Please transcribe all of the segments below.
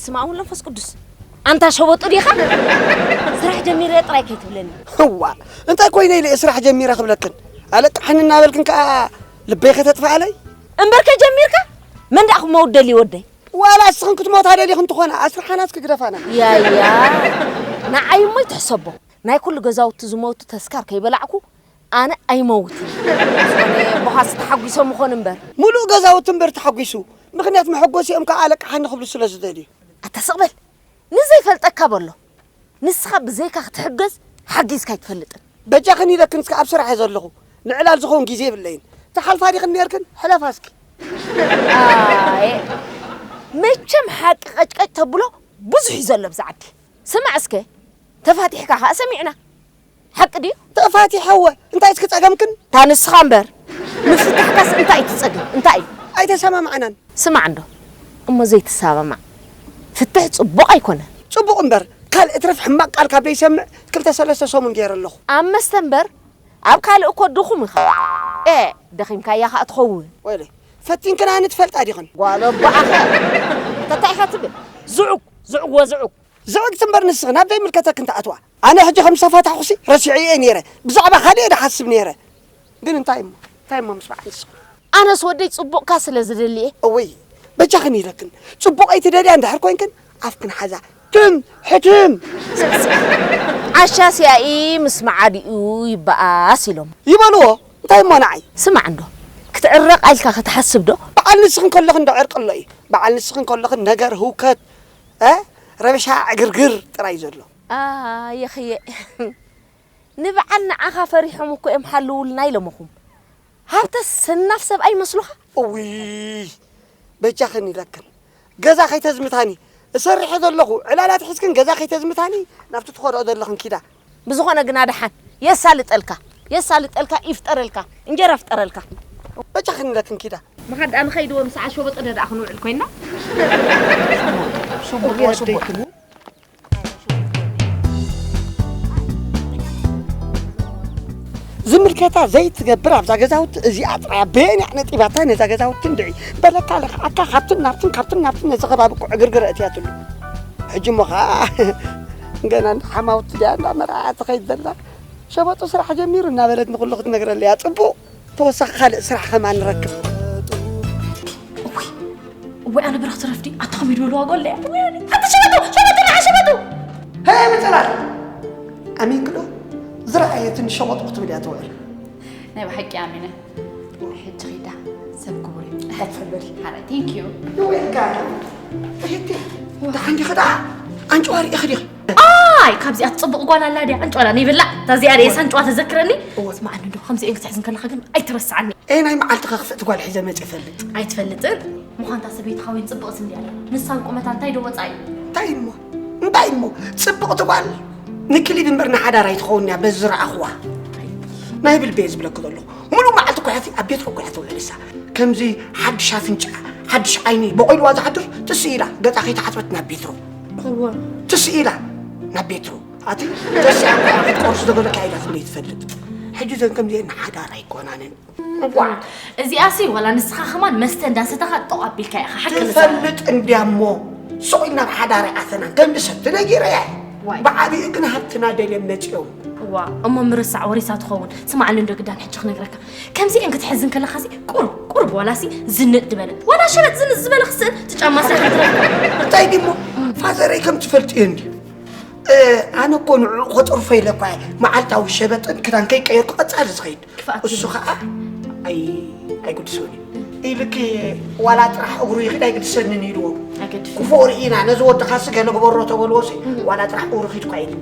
ስማዕ እውን መንፈስ ቅዱስ፣ ኣንታ ሸበጡ ዲኻ? ስራሕ ጀሚረ ጥራይ ከይትብለኒ። እዋ፣ እንታይ ኮይነ ኢለ እየ ስራሕ ጀሚረ ክብለክን? ኣለቅሓኒ እናበልክን ከኣ ልበይ ከተጥፍኣለይ? እምበር ከጀሚርካ? መን ደኣ ክመውት ደልዩ ወደይ? ዋላ እስኽን ክትሞታ ደሊኽን ትኾና፣ ኣስርሓናስ ክግደፋና። ያያ፣ ንዓይ እሞ ይትሕሰቦ። ናይ ኩሉ ገዛውቲ ዝሞቱ ተስካር ከይበላዕኩ ኣነ ኣይመውትን። ዝኾነ ቦኻስ ተሓጒሶም ምኾን እምበር። ሙሉእ ገዛውቲ እምበር ተሓጒሱ። ምኽንያት መሐጎሲኦም ከኣ ኣለቅሓኒ ክብሉ ስለ ዝደልዩ። ኣታ ስቕ በል። ንዘይፈልጠካ በሎ። ንስኻ ብዘይካ ክትሕገዝ ሓጊዝካ ኣይትፈልጥን። በጃኽን ኢለክን እስከ ኣብ ስራሕ እየ ዘለኹ። ንዕላል ዝኸውን ግዜ የብለይን። ተሓልፋ ዲኽን ኔርክን? ሕለፋ እስኪ። ኣየ፣ መቸም ሓቂ ቀጭቀጭ ተብሎ ብዙሕ እዩ ዘሎ ብዛ ዓዲ። ስማዕ እስከ፣ ተፋቲሕካ ከኣ ሰሚዕና። ሓቂ ድዩ? ተፋቲሐወ። እንታይ እስኪ ጸገምክን? እታ ንስኻ እምበር። ምፍታሕካስ እንታይ እዩ እቲ ጸገም? እንታይ እዩ? ኣይተሰማማዕናን። ስማዕ እንዶ፣ እሞ ዘይትሰማማዕ ፍትሕ ጽቡቕ ኣይኮነን። ጽቡቕ እምበር፣ ካልእ ትረፍ ሕማቕ ቃል ካብ ዘይሰምዕ ክልተ ሰለስተ ሰሙን ገይረ ኣለኹ። ኣብ መስተ እምበር፣ ኣብ ካልእ እኮ ድኹም ኢኻ። ኤ፣ ደኺምካያ ኸኣ ትኸውን። ወይለይ፣ ፈቲንክናኒ ትፈልጣ ዲኽን? ጓል ኣቦኣኸ፣ እንታይ ኢኻ ትብል? ዝዑግ፣ ዝዑግ ወዝዑግ። ዝዕግቲ እምበር ንስኺ ናብ ዘይምልከተክን ትኣትዋ። ኣነ ሕጂ ከም ዝተፋታሕኩሲ ረሲዐ እየ ነይረ። ብዛዕባ ካልእ እየ ድሓስብ ነይረ። ግን እንታይ እሞ፣ እንታይ እሞ ምስ በዓል ንስኺ? ኣነስ ወደይ ጽቡቕካ ስለ ዝደሊ እየ። እወይ፣ በጃኽን ኢለክን። ጽቡቐይ ትደልያ እንድሕር ኮይንክን፣ ኣፍክን ሓዛ። ትም፣ ሕትም! ዓሻ ሲያኢ ምስ መዓዲኡ ይበኣስ ኢሎም። ይበልዎ፣ እንታይ እሞ ንዓይ? ስማዕ እንዶ፣ ክትዕረቕ ኢልካ ክትሓስብ ዶ? በዓል ንስኽን ከለኽን ዶ ዕርቂ ኣሎ እዩ? በዓል ንስኽን ከለኽን ነገር ህውከት፣ እ? ረብሻ ዕግርግር ጥራይ ዘሎ። ኣየኽየ፣ ንበዓል ንዓኻ ፈሪሖም እኮ እዮም ሓልውልና ኢሎምኹም። ሃብተ ሰናፍ ሰብኣይ መስሉኻ? እውይ፣ በጃኽን ኢለክን። ገዛ ከይተዝምታኒ፣ እሰርሕ ዘለኹ ዕላላት ሒዝክን ገዛ ከይተዝምታኒ፣ ናብቲ ትኸድኦ ዘለኽን ኪዳ። ብዝኾነ ግና ደሓን፣ የሳልጠልካ፣ የሳልጠልካ፣ ይፍጠረልካ፣ እንጀራ ፍጠረልካ። በጃኽን ኢለክን ኪዳ። ምኻድ ደኣ ንኸይድዎ ምሳዕ ሸበጦ ደኣ ክንውዕል ኮይንና። ሽቡር፣ ሽቡር። ዝምልከታ ዘይትገብር ኣብዛ ገዛውቲ እዚኣ ጥራይ በየን እያ ነጢባታ ነዛ ገዛውቲ እንድዒ በለካ ለኽዓካ ካብትን ናብትን ካብትን ናብትን ነዚ ከባቢ እኮ ዕግርግር እትያትሉ። ሕጂ እሞ ኸዓ ገና እንዳ ሓማውቲ ድያ እንዳ መርዓ ትኸይድ ዘላ ሸበጡ ስራሕ ጀሚሩ እናበለት ንኹሉ ክትነግረለይ እያ። ጽቡቕ፣ ተወሳኺ ካልእ ስራሕ ከማን ንረክብ። እውይ፣ እወይ፣ ኣነ ብረኽቲ ረፍዲ ኣታ ከመይ ዝበልዋ ጓል እያ። እወይ፣ ኣነ፣ ኣታ ሸበጡ፣ ሸበጡ፣ ንዓ ሸበጡ። ሄ፣ ምጽላል! ኣሚንኪ ዶ? ዝረኣየትኒ ሸበጡ ክትብል እያ ትውዕል። ናይ ብሓቂ ኣሚነ። ሕጂ ኺዳ፣ ሰብ ክቡር እዩ። ኮፍ በሊ። ሓራይ፣ thank you። You're welcome። እህቲ፣ ደሓን ዲኺ ደኣ? ኣንጭዋ ርኢኺ ዲኺ? ኣይ፣ ካብዚኣ ትጽብቕ ጓል ኣላ ድያ? ኣንጭዋ ላ ነይብላ። እታ እዚኣ ርእሳ ኣንጭዋ ተዘክረኒ። እወ። ስማዓኒ እንዶ፣ ከምዚኤን ክትሕዝን ከለኻ ግን ኣይትረስዓኒ። ኤ፣ ናይ መዓልቲ ከኽፍእቲ ጓል ሒዘ መጽ ይፈልጥ። ኣይትፈልጥን? ምዃንታ ሰበይትኻ ወይን ጽብቕቲ እንድያ ኣላ። ንሳን ቁመታ እንታይ ዶ ወጻኢ? እንታይ እሞ? እንታይ እሞ? ጽብቕቲ ጓል ንክሊብ እምበር ንሓዳር ኣይትኸውን እያ፣ በዚ ዝረኣኽዋ። ናይ ብልቢ እየ ዝብለኪ ዘለኹ። ሙሉእ መዓልቲ እኮ እያ ኣብ ቤት እኮ እያ ትውዕል እሳ። ከምዚ ሓድሽ ኣፍንጫ፣ ሓድሽ ዓይኒ በቆይልዋ ዝሓድር ጥስ ኢላ፣ ገጻ ከይተሓጽበት ናብ ቤትሮ። እወ። ጥስ ኢላ ናብ ቤትሮ። ኣቲ፣ ጥስ ኢላ ክትቆርስ ዶ ገለካ ኢላ ትብለይ ትፈልጥ። ሕጂ ዘን ከምዚኤን ንሓዳር ኣይኮናንን። እዋ። እዚኣሲ ዋላ ንስኻ ከማን መስተ እንዳሰተኻ ጠቕ ኣቢልካ ኢኻ፣ ሓቂ ንስኻ። ትፈልጥ እንድያ እሞ፣ ሱቕ ኢልና ኣብ ሓዳር ኣይኣተናን፣ ከም ንሰቲ ነጊረያ። ዋይ። ብዓቢኡ ግን ሃብትና ደልዮም መጺኦም። እዋ፣ እሞ ምርሳዕ ወሪሳ ትኸውን። ስማዕኒ እንዶ ግዳን ሕጂ ክነግረካ። ከምዚኤን ክትሕዝን ከለኻሲ ቁሩብ፣ ቁሩብ ዋላሲ ዝንጥ ዝበለ። ዋላ ሸበጥ ዝንጥ ዝበለ ክስእን፣ እቲ ጫማሲ ሓንቲ ረብካ። እንታይ ድሞ? ፋዘረይ ከም ትፈልጥዮ እንድዩ። እ፣ ኣነ እኮ ንዕኡ ከጥርፎ ኢለ እኳ እየ መዓልታዊ ሸበጥን ክዳን ከይቀየርኩ ቀጻሊ ዝኸይድ። ክፍኣት እሱ ይብሉ። ኸዓ ኣይ-፣ ኣይግድሶን እዩ። ኢልኪ ዋላ ጥራሕ እግሩ ይኺድ ኣይግድሰንን ኢልዎ። ኣይገድፍን። ክፉእ ርኢና ነዚ ወድኻሲ ገለ ግበሮ ተበልዎሲ እም። ዋላ ጥራሕ እግሩ ኺድ እኳ ኢሉ።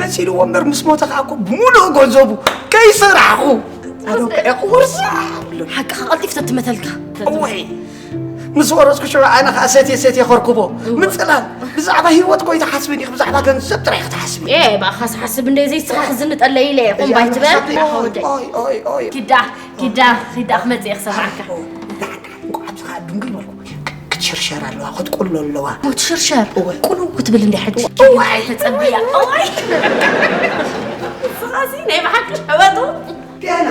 መሲልዎ እምበር ምስ ሞተ ኸዓ እኮ ብምሉእ ገንዘቡ ከይሰራሕኹ ኣነ እኮ እየ ክወርሳ። ሓቅኻ ቀልጢፍ ተትመተልካ። እወይ። ምስ ወረስኩ ሽዑ ኣነ ኸዓ ሰትየ ሰትየ ከርክቦ። እወ። ምጽላል። ብዛዕባ ህይወት ኮይትሓስቢ ዲኺ? ብዛዕባ ገንዘብ ጥራይ ክትሓስቢ? ኤ፣ ብኣኻስ ሓስብ እንደ ዘይስኻ ክዝንጠለይ ኢለ እየ። ቆም እዚኣ ባይትበል። ሓሳብ ኦይ፣ ኦይ፣ ኦይ፣ ኦይ። ኪዳ፣ ኪዳ፣ ኪዳ ክመጽእ እየ ክሰምዓካ። ኦ፣ ደሓን፣ ደሓን። እንቋዕ ኣብዚ ኸዓ ድንጉይ በልኩ። ክትሽርሸር ኣለዋ፣ ክትቁሎ ኣለዋ። ኦ፣ ትሽርሸር? እወ። ቁሉ ክትብል እንደ ሕጂ። እዋይ። ተጸብያ። እዋይ። ንስኻሲ ናይ ብሓቂ ሸበጡ። ዲያና፣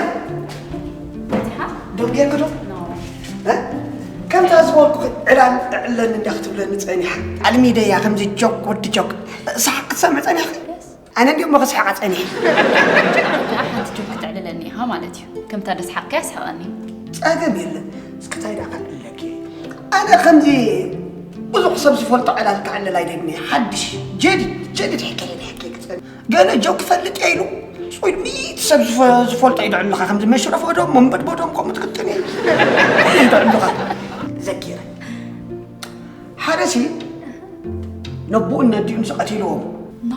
በዚሓ? ደንጉየኪ ዶ? ኖ። እ? ከምታ ዝበልኩኺ ዕላል እዕለኒ እንዳ ክትብለኒ ጸኒሓ። ኣልሚደያ ከምዚ ጆክ ወዲ ጆክ። ሰሓቕ ክትሰምዕ ጸኒሕኺ? ኣነ እንዲሞ ክስሕቓ ጸኒሐ። ደኣ ሓንቲ ጆክ ክተዕልለኒ ኢኻ ማለት እዩ። ከምታ ደስሓቕካያ ኣስሕቐኒ። ጸገም የለን። እስኪ እንታይ ደኣ ከዕልለኪ? ኣነ ከምዚ ብዙሕ ሰብ ዝፈልጦ ዕላል ክዕልል ኣይደልን እየ። ሓድሽ፣ ጀዲድ፣ ጀዲድ ሕክየ፣ ሕክየ ክጸንሕ። ገለ ጆክ ክፈልጥ እየ ኢሉ፣ ጾይ ሚእቲ ሰብ ዝፈ-፣ ዝፈልጦ እዩ ደዕልኻ። ከምዚ መሽረፎ ዶ፣ መንበድቦ ዶ፣ ከምኡ ትክትን እየ። እዩ ደዕልኻ። ዘኪረ። ሓደሲ ነቦኡን ነዲኡን ቀቲልዎም። ኖ፣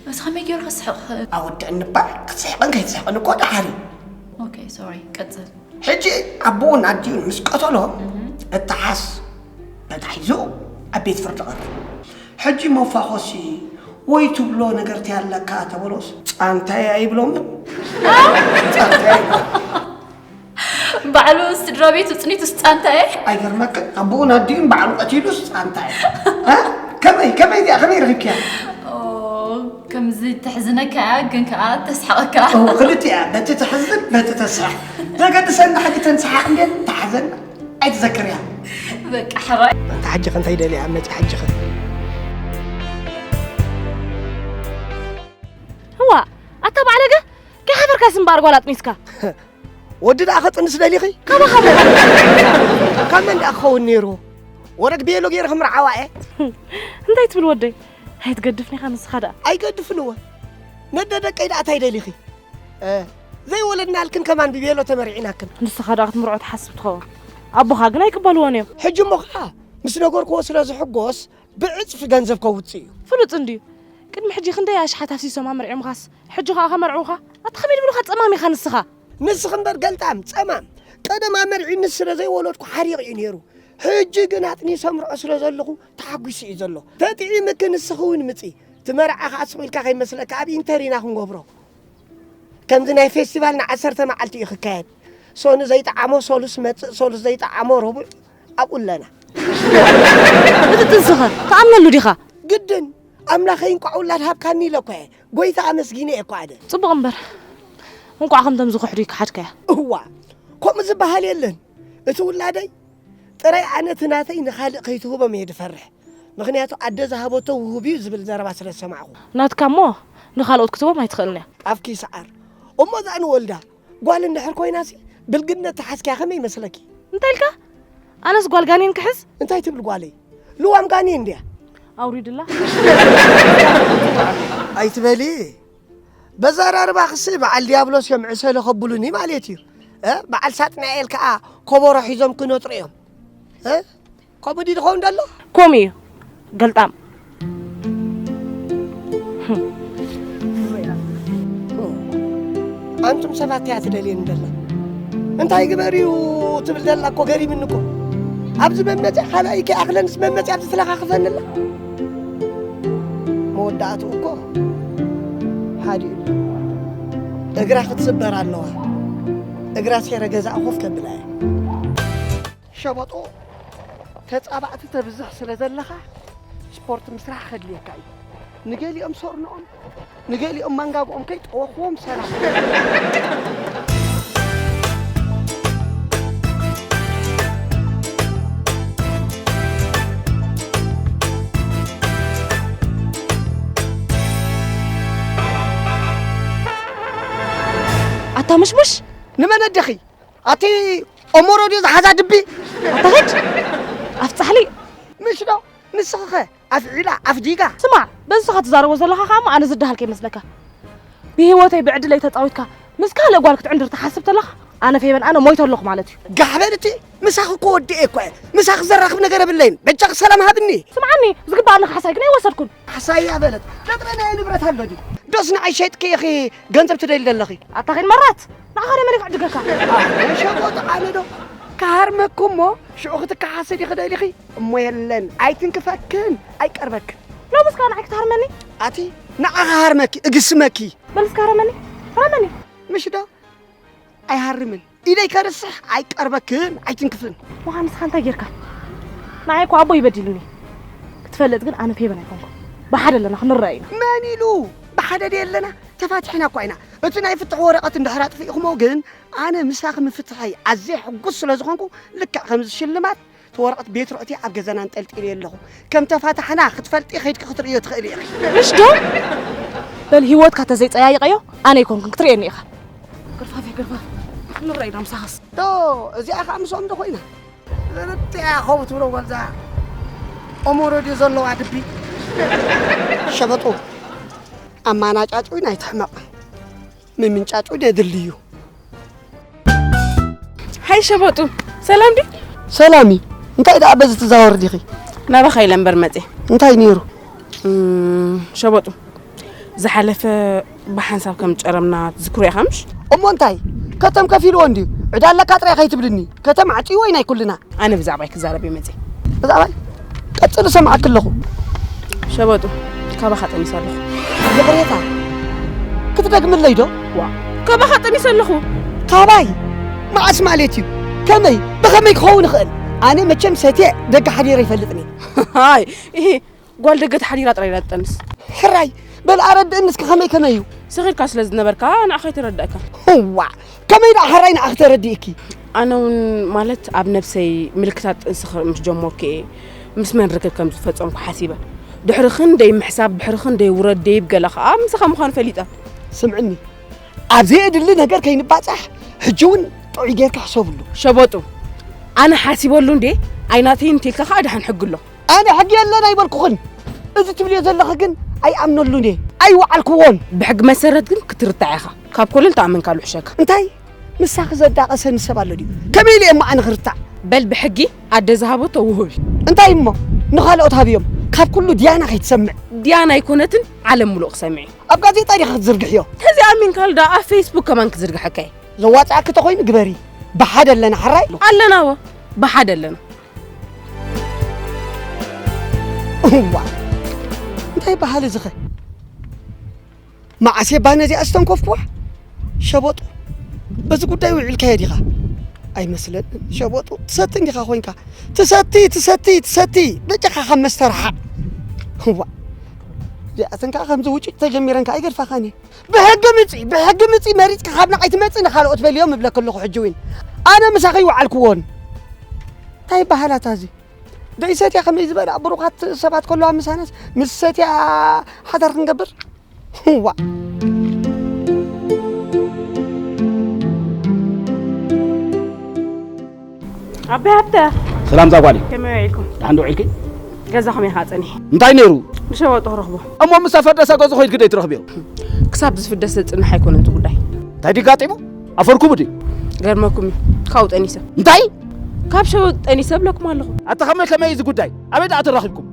እዚ ከመይ ገይሩ ክስሕቕ ይኽእል? ኣወድእኒ እባ፣ ክትስሕቕን ከይትስሕቕን እኮ ደሓን እዩ። ኦኬ፣ ሶሪ፣ ቀጽል። ሕጂ ኣቦኡን ኣዲኡን ምስ ቀተሎ፣ እተሓዝ ተታሒዙ ኣብ ቤት ፍርዲ ቀርብ። ሕጂ መፋኾሲ ወይ ትብሎ ነገር ተይ ኣለካ ተበሎስ፣ ጻንታይ ኣይብሎምን። ጻንታይ ኣይብሎምን። ባዕሉ ስድራ ቤቱ ጽኒቱ ጻንታይ። ኣይገርመክን? ኣቦኡን ኣዲኡን ባዕሉ ቀቲሉስ ጻንታይ። እ? ከመይ፣ ከመይ እዚኣ፣ ከመይ ረኺብክያ? ኦ፣ ከምዚ ተሕዝነካ እያ፣ ግን ከኣ ተስሕቐካ። ኦ፣ ክልቲኣ፣ በቲ ተሕዝን በቲ ተስሕቕ። ዘገድሰና ሕጂ ተን ሰሓቕ እንዴን ተሓዘን ኣይትዘክርያ። በቃ ሕራይ። ኣንታ ሕጂ ከ እንታይ ደልያ መጺ ሕጂ ከ? እዋ፣ ኣታ ባዕለገ፣ ከይሓፈርካስ እምበኣር ጓል ኣጥኒስካ። ወዲ ደኣ ከጥንስ ደሊኺ? ካባኻ ሞ? ካብ መን ደኣ ክኸውን ነይሩ? ወረግ ቤሎ ገይረ ክምርዓዋ እየ። እንታይ ትብል ወደይ? ኣይትገድፍን ኢኻ ንስኻ ደኣ። ኣይገድፍን እወ። ነደ ደቀይ ደኣ እንታይ ደሊኺ? እ፣ ዘይወለድናልክን ከማን ብቤሎ ተመሪዒናክን። ንስኻ ደኣ ክትምርዖ ትሓስብ ትኸውን። ኣቦኻ ግን ኣይቅበልዎን እዮም። ሕጂ እሞ ኸዓ ምስ ነገርክዎ ስለ ዝሕጎስ ብዕጽፊ ገንዘብ ከውጽእ እዩ። ፍሉጥ እንድዩ። ቅድሚ ሕጂ ክንደይ ኣሽሓት ኣፍሲሶም ኣመርዕዮምኻስ፣ ሕጂ ኸኣ ከመርዕዉኻ? ኣታ ከመይ ድብሉኻ ጸማም ኢኻ ንስኻ? ንስኺ እምበር ገልጣም፣ ጸማም። ቀደም ኣመርዒኒ ስለ ዘይወለድኩ ሓሪቕ እዩ ነይሩ። ሕጂ ግን ኣጥኒሰ ኣምርዖ ስለ ዘለኹ ተሓጒሱ እዩ ዘሎ። ተጥዒምኪ ንስኺ እውን ምጺ። እቲ መርዓ ኸኣ ስቕ ኢልካ ከይመስለካ ኣብ ኢንተር ኢና ክንገብሮ። ከምዚ ናይ ፌስቲቫል ንዓሰርተ መዓልቲ እዩ ክካየድ። ሶኑ ዘይጠዓሞ ሶሉስ መጽእ፣ ሶሉስ ዘይጠዓሞ ረቡዕ ኣብኡ ኣለና። እቲ ጥንስኸ ትኣምነሉ ዲኻ? ግድን፣ ኣምላኸይ እንቋዕ ውላድ ሃብካኒ ኢለ እኮ እየ። ጎይታ ኣመስጊነ እየ እኮ ኣደ። ጽቡቕ እምበር፣ እንቋዕ ከምቶም ዝኽሕዱ ይከሓድካያ። እዋ፣ ከምኡ ዝበሃል የለን። እቲ ውላደይ ጥራይ ኣነ እቲ ናተይ ንኻልእ ከይትህቦም እየ ዝፈርሕ። ምኽንያቱ ኣደ ዝሃበቶ ውሁብ እዩ ዝብል ዘረባ ስለ ዝሰማዕኹ። ናትካ እሞ ንኻልኦት ክትህቦም ኣይትኽእልን እያ። ኣፍኪ ይስዓር። እሞ እዛ ንወልዳ ጓል እንድሕር ኮይናሲ ብልግነት ተሓዝክያ ከመይ ይመስለኪ? እንታይ ኢልካ? ኣነስ ጓል ጋኔን ክሕዝ? እንታይ ትብል ጓለይ? ልዋም ጋኔን እንድያ። ኣውሪድላ። ኣይትበሊ። በዘራርባኽሲ በዓል ዲያብሎስ እዮም ዕሰለ ከብሉኒ ማለት እዩ። እ? በዓል ሳጥናኤል ከኣ ከበሮ ሒዞም ክነጥሩ እዮም። እ? ከምኡ ድዩ ዝኸውን ዘሎ? ከምኡ እዩ። ገልጣም። ኣንቱም ሰባት እያ ትደልየኒ ደላ። እንታይ ግበር እዩ ትብል ደላ እኮ ገሪምኒ እኮ። ኣብዚ መመፅያ ካልኣይ ከይኣኽለንስ መመፅያ ኣብዚ ትለኻኽፈኒ ኣላ። መወዳእትኡ እኮ ሓዲኡ እግራ ክትስበር ኣለዋ። እግራ ሴረ ገዛ ኮፍ ከብላ እያ። ሸበጦ ተጻባእቲ ተብዝሕ ስለ ዘለኻ ስፖርት ምስራሕ ከድልየካ እዩ። ንገሊኦም ሰርንኦም፣ ንገሊኦም ማንጋግኦም ከይጠወኽዎም ሰላም። ኣታ ምሽሙሽ! ንመን ኣደኺ? ኣቲ ኦሞሮ ድዩ ዝሓዛ ድቢ? ኣታ ሂድ! ኣፍ ጻሕሊ! ምሽ ዶ? ንስኺ ኸ ኣፍ ዒላ፣ ኣፍ ዲጋ? ስማዕ፣ በዚ ንስኻ ትዛረቦ ዘለኻ ኸኣ እሞ ኣነ ዝደሃል ከይመስለካ። ብህይወተይ ብዕድለይ ተጻዊትካ ምስ ካልእ ጓል ክትዕንድር ትሓስብ ተለኻ ኣነ ፌበን ኣነ ሞይተ ኣለኹ ማለት እዩ። ጋሕ በል እቲ! ምሳኺ እኮ ወዲኤ እኮ እየ። ምሳኺ ዘራኽብ ነገር የብለይን። በጃኺ ሰላም ሃብኒ። ስምዓኒ፣ ዝግብኣኒ ካሕሳይ ግን ኣይወሰድኩን። ካሕሳይ እያ በለት። ዘጥረናዮ ንብረት ኣሎ ድዩ? ዶስ ንዓይ ሸይጥኪ ኢኺ ገንዘብ ትደሊ ዘለኺ? ኣታ ኺድ መራት፣ ንዓኻ ደመ ክዕድገካ። ኣነ ሸቦጥ ኣነ ዶ ክሃርመኪ እሞ ሽዑ ክትከሓሲ ዲኺ ደሊኺ? እሞ የለን፣ ኣይትንክፈክን፣ ኣይቀርበክን። ሎምስ ከኣ ንዓይ ክትሃርመኒ? ኣቲ ንዓኻ ሃርመኪ፣ እግስመኪ። በል እስከ ሃረመኒ፣ ሃረመኒ። ምሽ ዶ? ኣይሃርምን። ኢደይ ከርስሕ ኣይቀርበክን፣ ኣይትንክፍን። ዋኻ ንስኻ እንታይ ጌርካ? ንዓይ እኮ ኣቦይ በዲሉኒ። ክትፈልጥ ግን ኣነ ፌበን ኣይኮንኩን። ብሓደ ኣለና ክንረኣ ኢና። መን ኢሉ? ብሓደ ድየ ኣለና? ተፋቲሕና እኳ ኢና። እቲ ናይ ፍትሒ ወረቐት እንድሕር ኣጥፊእኹሞ ግን ኣነ ምሳኺ ምፍትሐይ ኣዝየ ሕጉስ ስለ ዝኾንኩ ልክዕ ከምዚ ሽልማት እቲ ወረቐት ቤት ርዕቲ ኣብ ገዛና ኣንጠልጢለዮ ኣለኹ። ከም ተፋታሕና ክትፈልጢ ከይድኪ ክትርእዮ ትኽእሊ ኢኺ። ምሽ ዶ? በል ህይወትካ ተዘይጸያይቐዮ ኣነ ኣይኮንኩን ክትርእየኒ ኢኻ። ግርፋፍ ግርፋፍ። ንረይ ዶ ምሳኻስ? ዶ እዚኣ ኸኣ ምስኦም ዶ ኮይና? እቲኣ ኸው ትብሎ ጓልዛ ኦሞሮ ድዩ ዘለዋ ድቢ? ሸበጡ ኣማናጫጩ ናይ ትሕመቕ ምምንጫጩ ደድልዩ። ሃይ ሸበጡ ሰላም ዲ ሰላሚ እንታይ ደኣ በዚ ትዛወር ዲኺ? ናባኻ ኢለ እምበር መጼ። እንታይ ነይሩ? እም፣ ሸበጡ ዝሓለፈ ብሓንሳብ ከም ጨረምና ትዝክሮ ኢኻ ምሽ? እሞ እንታይ ከተም ከፊልዎ እንድዩ ዕዳ ኣለካ ጥራይ ከይትብልኒ ከተም ዓጭ ወይ ናይ ኩልና ኣነ ብዛዕባይ ክዛረብ እየ መጼ። ብዛዕባይ ቀጽሊ ሰማዕኪ ኣለኹ። ሸበጡ ካባኻ ጠኒሰ ኣለኹ። ይቕሬታ ክትደግምለይ ዶ? ዋ ካባኻ ጠኒሰ ኣለኹ። ካባይ መዓስ ማለት እዩ? ከመይ ብኸመይ ክኸውን ይኽእል? ኣነ መቸም ሰትየ ደገ ሓዲረ ይፈልጥኒ። ሃይ እሂ ጓል ደገ ተሓዲራ ጥራይ ኢላ ትጠንስ። ሕራይ በል ኣረድእኒ እስኪ ከመይ ከመይ እዩ? ሰኺርካ ስለ ዝነበርካ ንዓኻ ኣይተረድኣካን። ዋዕ ከመይ ደኣ ሕራይ ንዓኺ ተረዲእኪ? ኣነ እውን ማለት ኣብ ነብሰይ ምልክታት ጥንሲ ክርኢ ምስ ጀመርኩ እየ ምስ መን ርክብ ከም ዝፈጸምኩ ሓሲበ። ድሕሪ ክንደይ ምሕሳብ ድሕሪ ክንደይ ውረድ ደይብ ገለ ከኣ ምሳኻ ምዃኑ ፈሊጠ። ስምዕኒ ኣብ ዘየድሊ ነገር ከይንባጻሕ ሕጂ እውን ጥዑይ ጌርካ ሕሰብሉ። ሸበጡ ኣነ ሓሲበሉ እንዴ ኣይናተይን እንተልካ ከኣ ደሓን ሕጊ ኣሎ። ኣነ ሕጊ የለን ኣይበልኩኽን። እዚ ትብልዮ ዘለኺ ግን ኣይኣምነሉን እየ። ኣይወዓልክዎን። ብሕጊ መሰረት ግን ክትርታዕ ኢኻ። ካብ ኮለል ተኣመንካሉ ሕሸካ። እንታይ? ምሳኺ ዘዳቐሰኒ ሰብ ኣሎ ድዩ? ከመይ ኢለ እየ እሞ ኣነ ክርታዕ? በል ብሕጊ ኣደ ዝሃበቶ ውሁብ እዩ። እንታይ እሞ ንኻልኦት ሃብዮም። ካብ ኩሉ ድያና ከይትሰምዕ። ድያና ኣይኮነትን ዓለም ምሉእ ክሰምዕ እዩ። ኣብ ጋዜጣ ዲኻ ክትዝርግሕዮ? ተዚኣ ኣሚንካሉ ደኣ ኣብ ፌስቡክ ከማን ክዝርግሐካ እየ። ዘዋፅኣኪ ተኾይኑ ግበሪ። ብሓደ ኣለና ሕራይ? ኣለና ወ ብሓደ ኣለና። እዋ እንታይ በሃል እዚኸ? መዓስ እየ ባህ ነዚኣ ዝተንኮፍኩዋ? ሸበጡ በዚ ጉዳይ ውዒልካዮ ዲኻ? ኣይመስለንን። ሸበጡ ትሰቲ እንዲኻ ኮይንካ ትሰቲ ትሰቲ ትሰቲ በጃኻ ካብ መስተ ርሓቕ። እዋ እዚኣተን ከዓ ከምዚ ውጭጭ ተጀሚረን ከዓ ኣይገድፋኻን እየ። ብሕጊ ምፂ ብሕጊ ምፂ መሪፅካ ካብ ንዓይ ትመፂ ንካልኦት በልዮም እብለኪ ኣለኹ ሕጂ እውን ኣነ ምሳኺ ይወዓልክዎን እንታይ ይበሃላታ እዚ ደይ ሰትያ ከመይ ዝበላ ብሩኻት ሰባት ከለዋ ምሳነስ ምስ ሰትያ ሓዳር ክንገብር ዋ ኣበይ ሃብተ ሰላም ዛጓሊ ከመይ ውዒልኩም ደሓን ዶ ውዒልኪ ገዛኹም ኢኻ ጸኒሐ እንታይ ነይሩ ብሸበጦ ክረኽቦ እሞ ምስ ኣፈደሰ ገዝኡ ከይዱ ክደይ ትረኽብዮ ክሳብ ዝፍደስ ዘጽንሕ ኣይኮነን እቲ ጉዳይ እንታይ ድጋጢሙ ኣፈርኩም ድዩ ገርመኩም እዩ ካብኡ ጠኒሰ እንታይ ካብ ሸበጡ ጠኒሰ እብለኩም ኣለኹ ኣታ ከመይ ከመይ እዚ ጉዳይ ኣበይ ደኣ ተራኺብኩም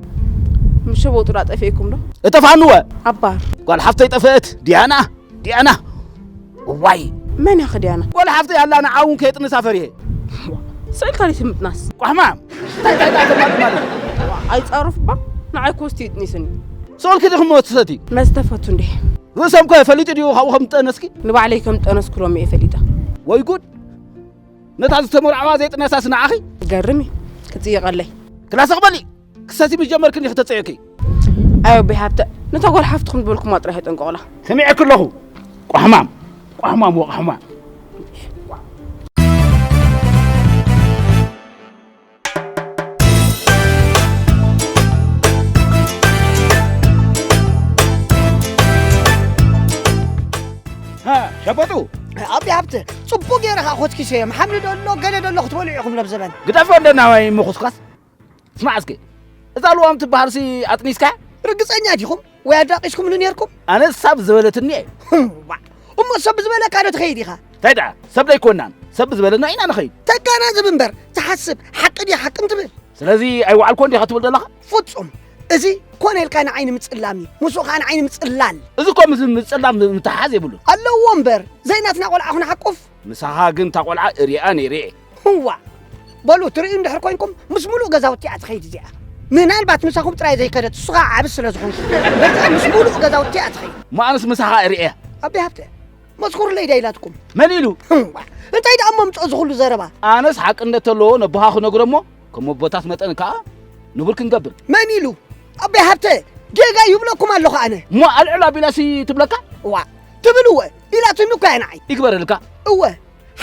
ምስ ሸበጡ ደኣ ጠፊእኩም ዶ እጠፍኣንወ ኣባር ጓል ሓፍተይ ጠፍአት ዲያና ዲያና እዋይ መን ኢኺ ዲያና ጓል ሓፍተይ ኣላ ንዓ እውን ከየጥንሳ ፈሪሀ ስእልካ ዲሲ ምጥናስ ቋሕማም እንታይ እንታይ እንታይ ተማጥ ማለት ኣይጻሩፍ ባ ንዓይ ኮስቲ ይጥኒስኒ ስእልኪ ዲኹም ወትሰቲ መስተ ፈቱ እንዴ ርእሶም ኮ ፈሊጡ ድዩ ካብኡ ከም ዝጠነስኪ ንባዕለይ ከም ዝጠነስኩ ሎሚ እየ ፈሊጠ ወይ ጉድ ነታ ዝተመርዓዋ ዘይጥነሳስ ንዓኺ ትገርም እዩ ክጽይቐለይ ክላሰቕ በሊ ክሰቲ ምስ ጀመርክን ኢኺ ተጸየኪ ኣዮ ቤ ሃብተ ነታ ጓል ሓፍትኹም ዝበልኩማ ጥራሕ የጠንቀቑላ ሰሚዐኪ ኣለኹ ቋሕማም ቋሕማም ወቓሕማም ሸበጡ ኣቢ ሃብተ ጽቡቅ ገይረ ከኣ ኮትኪሰዮም ሓምሊ ደሎ ገለ ደሎ ክትበልዑ ኢኹም ለብዘበን ግደፎ እንደናዋይ ምኹስኳስ ስማዕ እስኪ እዛ ልዋም ትበሃልሲ ኣጥኒስካ ርግጸኛ ዲኹም ወይ ኣዳቂስኩምሉ ኔርኩም ኣነ ሳብ ዝበለትኒ እየ ዋዕ እሞ ሰብ ዝበለካ ዶ ትኸይድ ኢኻ እንታይ ደኣ ሰብ ደይኮናን ሰብ ዝበለና ኢና ንኸይድ ተጋናዝብ እምበር ትሓስብ ሓቂ ድያ ሓቅን ትብል ስለዚ ኣይወዓልኮ እንዲኻ ትብል ዘለኻ ፍጹም እዚ ኮነ ኢልካ ንዓይኒ ምጽላም እዩ ምስኡ ከዓ ንዓይኒ ምጽላል እዚ እኮ ምስ ምጽላም ምትሓዝ የብሉን ኣለዎ እምበር ዘይናትና ቆልዓ ክንሓቁፍ ምሳኻ ግን እታ ቆልዓ እሪኣ ነይረ እየ ህዋ በሉ ትርእዩ እንድሕር ኮይንኩም ምስ ሙሉእ ገዛውቲ እያ ትኸይድ እዚኣ ምናልባት ምሳኹም ጥራይ ዘይከደት እሱ ከዓ ዓቢ ስለ ዝኾንኩ በዚኣ ምስ ሙሉእ ገዛውቲ እያ ትኸይድ እሞ ኣነስ ምሳኻ እሪአ ኣቢ ሃብተ መስኩርለይ ዳ ኢላትኩም መን ኢሉ ህዋ እንታይ ደኣ መምፅኦ ዝኹሉ ዘረባ ኣነስ ሓቂ እንደተለዎ ነቦኻ ክነግሮ እሞ ከም ኣቦታት መጠን ከዓ ንቡር ክንገብር መን ኢሉ ኣቢ ሃብተ ጌጋ ይብለኩም ኣለኹ ኣነ እሞ ኣልዕል ኣቢላሲ ትብለካ ዋ ትብል እወ ኢላትኒ እኮ እያ ንዓይ። ይግበረልካ። እወ፣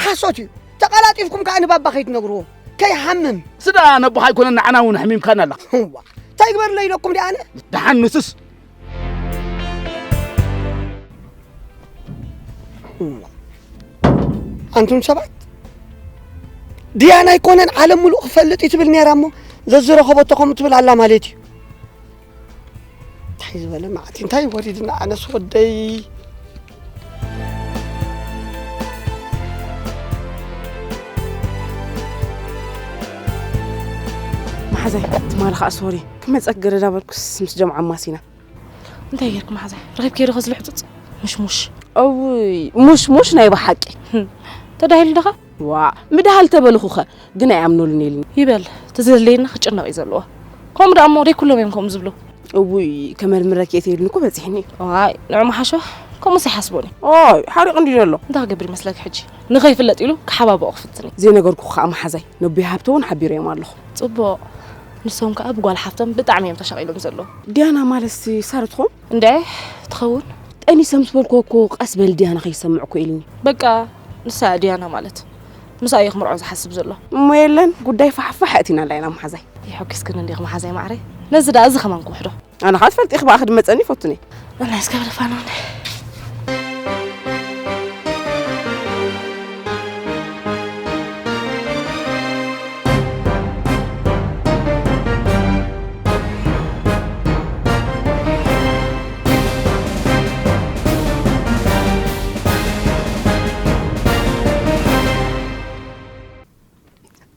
ሓሶት እዩ። ተቐላጢፍኩም ከኣ ንባባ ከይትነግርዎ። ከይሓምም። ስዳ ነቦኻ ኣይኮነን ንዓና እውን ኣሕሚምካና ኣለኻ። እዋ፣ እንታይ ይግበርለይ ኢለኩም ደኣ ኣነ? ደሓን ንሱስ። እዋ። ኣንቱም ሰባት፣ ድያና ኣይኮነን ዓለም ምሉእ ክፈልጥ እዩ ትብል ነይራ እሞ፣ ዘዝረኸበቶ ከምኡ ትብል ኣላ ማለት እዩ። እንታይ ዝበለ መዓት እዩ? እንታይ ወሪድና ኣነስ ወደይ? መሓዛይ፣ ትማሊ ኸዓ ሶሪ፣ ክመጸክ ገለ ዳበልኩስ ምስ ጀምዓ ኣማሲና። እንታይ ጌርክ መሓዛይ? ረኺብክዮ ዶ ከዚ ልሕጹጽ? ምሽሙሽ። እውይ፣ ሙሽሙሽ ናይ ብሓቂ። ህም፣ ተዳሂሉ ዶኸ? ዋ፣ ምድሃል ተበልኹኸ፣ ግን ኣይኣምነሉን ኢልኒ። ይበል፣ እቲ ዘድለየና ክጭነቕ እዩ ዘለዎ። ከምኡ ደኣ እሞ ደይ ኩሎም እዮም ከምኡ ዝብሉ። እውይ፣ ከመልምረኪ እየ ተይሉኒ እኮ በጺሕኒ እዩ። ዋይ፣ ንዑ መሓሾ፣ ከምኡስ ኣይሓስቦን እዩ። ኦይ፣ ሓሪቕ እንድዩ ዘሎ። እንታይ ክገብር ይመስለኪ ሕጂ? ንኸይፍለጥ ኢሉ ክሓባብኦ ክፍትን እዩ። ዘይነገርኩ ከዓ መሓዛይ፣ ነቦይ ሃብተ እውን ሓቢረዮም ኣለኹ። ጽቡቕ። ንሶም ከዓ ብጓል ሓፍቶም ብጣዕሚ እዮም ተሻቒሎም ዘለዉ። ዲያና ማለትሲ ሳሪ ትኾን? እንድዒ፣ ትኸውን። ጠኒሰ ምስ በልክዎ እኮ ቀስ በል ዲያና ከይሰምዕ እኮ ኢልኒ። በቃ፣ ንሳ እያ ዲያና ማለት። ምስኣ እዩ ክምርዖ ዝሓስብ ዘሎ። እሞ የለን፣ ጉዳይ ፋሕፋሕ ኣእቲናላ ኢና መሓዛይ። የሐጒስክኒ እንዲኺ መሓዛይ ማዕረይ። ነዚ ደኣ እዚ ከማን ክውሕዶ። ኣነ ኸኣ ትፈልጢ፣ ክበኣ ክድመጸኒ ይፈቱን እየ። ኣነ እስከ ብለፋ ነው እንዴ?